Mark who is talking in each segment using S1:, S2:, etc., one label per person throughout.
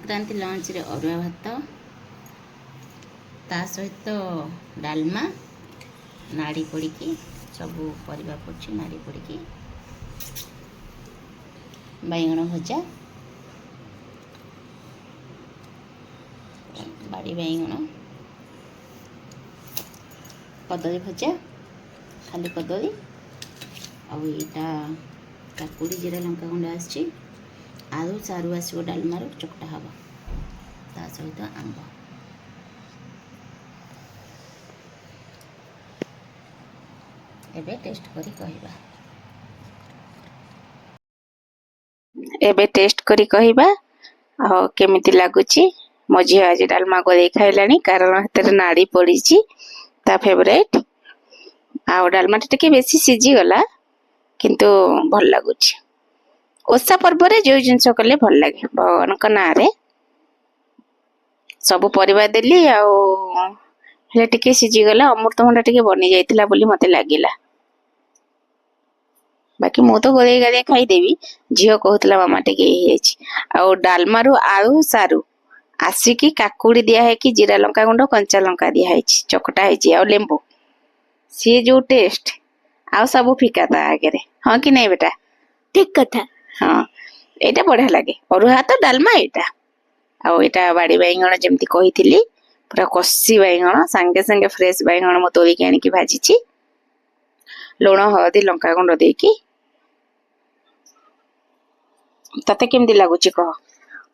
S1: ସଂକ୍ରାନ୍ତି ଲଞ୍ଚରେ ଅରୁଆ ଭାତ, ତା ସହିତ ଡାଲମା, ନାଡ଼ି ପଡ଼ିକି, ସବୁ ପରିବା ପଡ଼ୁଛି, ନାଡ଼ି ପଡ଼ିକି, ବାଇଗଣ ଭଜା, ବାଡ଼ି ବାଇଗଣ, କଦଳୀ ଭଜା, ଖାଲି କଦଳୀ। ଆଉ ଏଇଟା କାକୁଡ଼ି, ଜିରା, ଲଙ୍କା ଗୁଣ୍ଡ ଆସିଛି। ଆଳୁ ସାରୁ ଆସିବ, ଡାଲମାରୁ ଚକଟା ହେବ, ତା ସହିତ ଆମ୍ବ। ଏବେ ଟେଷ୍ଟ କରି କହିବା। ଏବେ ଟେଷ୍ଟ କରି କହିବା ଆଉ କେମିତି ଲାଗୁଛି। ମୋ ଝିଅ ଆଜି ଡାଲମା ଗୋଳେଇ ଖାଇଲାଣି, କାରଣ ସେଥିରେ ନାଡ଼ି ପଡ଼ିଛି, ତା ଫେଭରାଇଟ୍। ଆଉ ଡାଲମାଟା ଟିକେ ବେଶୀ ସିଝିଗଲା, କିନ୍ତୁ ଭଲ ଲାଗୁଛି। ଓଷା ପର୍ବରେ ଯେଉଁ ଜିନିଷ କଲେ ଭଲ ଲାଗେ, ଭଗବାନଙ୍କ ନାଁରେ ସବୁ ପରିବା ଦେଲି, ଆଉ ହେଲେ ଟିକେ ସିଝିଗଲା। ଅମୃତଭଣ୍ଡା ଟିକେ ବନି ଯାଇଥିଲା ବୋଲି ମତେ ଲାଗିଲା। ବାକି ମୁଁ ତ ଗୋଳେଇ ଗାଳେଇ ଖାଇଦେବି। ଝିଅ କହୁଥିଲା ମାମା ଟିକେ ହେଇଯାଇଛି। ଆଉ ଡାଲମାରୁ ଆଳୁ ସାରୁ ଆସିକି କାକୁଡ଼ି ଦିଆ ହେଇକି, ଜିରା ଲଙ୍କା ଗୁଣ୍ଡ, କଞ୍ଚା ଲଙ୍କା ଦିଆ ହେଇଛି, ଚକଟା ହେଇଛି, ଆଉ ଲେମ୍ବୁ। ସିଏ ଯୋଉ ଟେଷ୍ଟ, ଆଉ ସବୁ ଫିକା ତା ଆଗରେ। ହଁ କି ନାଇଁ ବେଟା?
S2: ଠିକ କଥା।
S1: ହଁ, ଏଇଟା ବଢିଆ ଲାଗେ, ଅରୁଆ ଭାତ ଡାଲମା ଏଇଟା। ଆଉ ଏଇଟା ବାଡ଼ି ବାଇଗଣ, ଯେମିତି କହିଥିଲି, ପୁରା କଷି ବାଇଗଣ, ସାଙ୍ଗେ ସାଙ୍ଗେ ଫ୍ରେଶ ବାଇଗଣ ମୁଁ ତୋଳିକି ଆଣିକି ଭାଜିଛି ଲୁଣ, ହଳଦୀ, ଲଙ୍କା ଗୁଣ୍ଡ ଦେଇକି। ତତେ କେମିତି ଲାଗୁଛି କହ?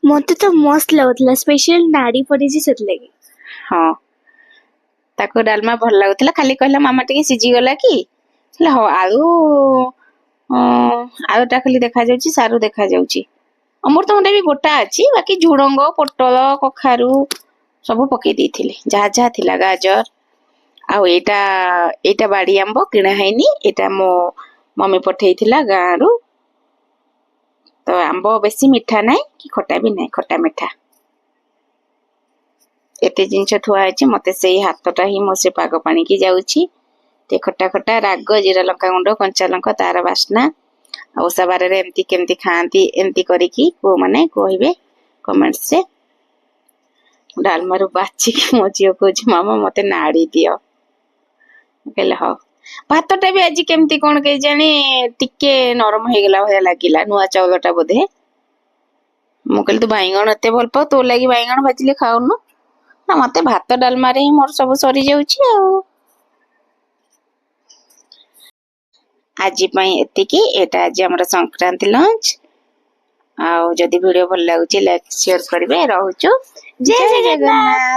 S2: ମତେ ତ ମସ୍ତ ଲାଗୁଥିଲା, ସ୍ପେଶାଲ ନାଡି ପଡିଛି ସେଥିଲାଗି।
S1: ହଁ, ତାକୁ ଡାଲମା ଭଲ ଲାଗୁଥିଲା, ଖାଲି କହିଲା ମାମା ଟିକେ ସିଝିଗଲା କି। ହେଲେ ହଁ, ଆଳୁଟା ଖାଲି ଦେଖାଯାଉଛି, ସାରୁ ଦେଖାଯାଉଛି, ଅମୃତଭଣ୍ଡା ବି ଗୋଟା ଅଛି। ବାକି ଝୁଡଙ୍ଗ, ପୋଟଳ, କଖାରୁ ସବୁ ପକେଇ ଦେଇଥିଲି, ଯାହା ଯାହା ଥିଲା, ଗାଜର। ଆଉ ଏଇଟା ବାଡି ଆମ୍ବ, କିଣା ହେଇନି। ଏଇଟା ମୋ ମମି ପଠେଇଥିଲା ଗାଁରୁ। ତ ଆମ୍ବ ବେଶୀ ମିଠା ନାହିଁ କି ଖଟା ବି ନାହିଁ, ଖଟା ମିଠା। ଏତେ ଜିନିଷ ଥୁଆ ହେଇଛି, ମତେ ସେଇ ହାତଟା ହିଁ ମୋ ସେ ପାଗ ପାଣିକି ଯାଉଛି। ଟିକେ ଖଟା ଖଟା, ରାଗ, ଜିରା ଲଙ୍କା ଗୁଣ୍ଡ, କଞ୍ଚା ଲଙ୍କା, ତାର ବାସ୍ନା। ଆଉ ଓଷା ବାରରେ ଏମିତି କେମିତି ଖାଆନ୍ତି, ଏମିତି କରିକି ପୁଅମାନେ କହିବେ କମେଣ୍ଟସରେ। ଡାଲମାରୁ ବାଛିକି ମୋ ଝିଅ କହୁଛି ମାମା ମତେ ନାଡ଼ି ଦିଅ। କହିଲେ ହଉ। ଭାତଟା ବି ଆଜି କେମିତି କଣ କେଜାଣି ଟିକେ ନରମ ହେଇଗଲା ଭଳିଆ ଲାଗିଲା, ନୂଆ ଚାଉଳଟା ବୋଧେ। ମୁଁ କହିଲି ତୁ ବାଇଗଣ ଏତେ ଭଲ ପାଉ, ତୋ ଲାଗି ବାଇଗଣ ଭାଜିଲେ ଖାଉନୁ ନା? ମତେ ଭାତ ଡାଲମାରେ ହିଁ ମୋର ସବୁ ସରିଯାଉଛି। ଆଉ ଆଜି ପାଇଁ ଏତିକି। ଏଇଟା ଆଜି ଆମର ସଂକ୍ରାନ୍ତି ଲଞ୍ଚ। ଆଉ ଯଦି ଭିଡିଓ ଭଲ ଲାଗୁଛି, ଲାଇକ୍ ସେୟାର କରିବେ। ରହୁଛୁ,
S2: ଜୟ ଜଗନ୍ନାଥ।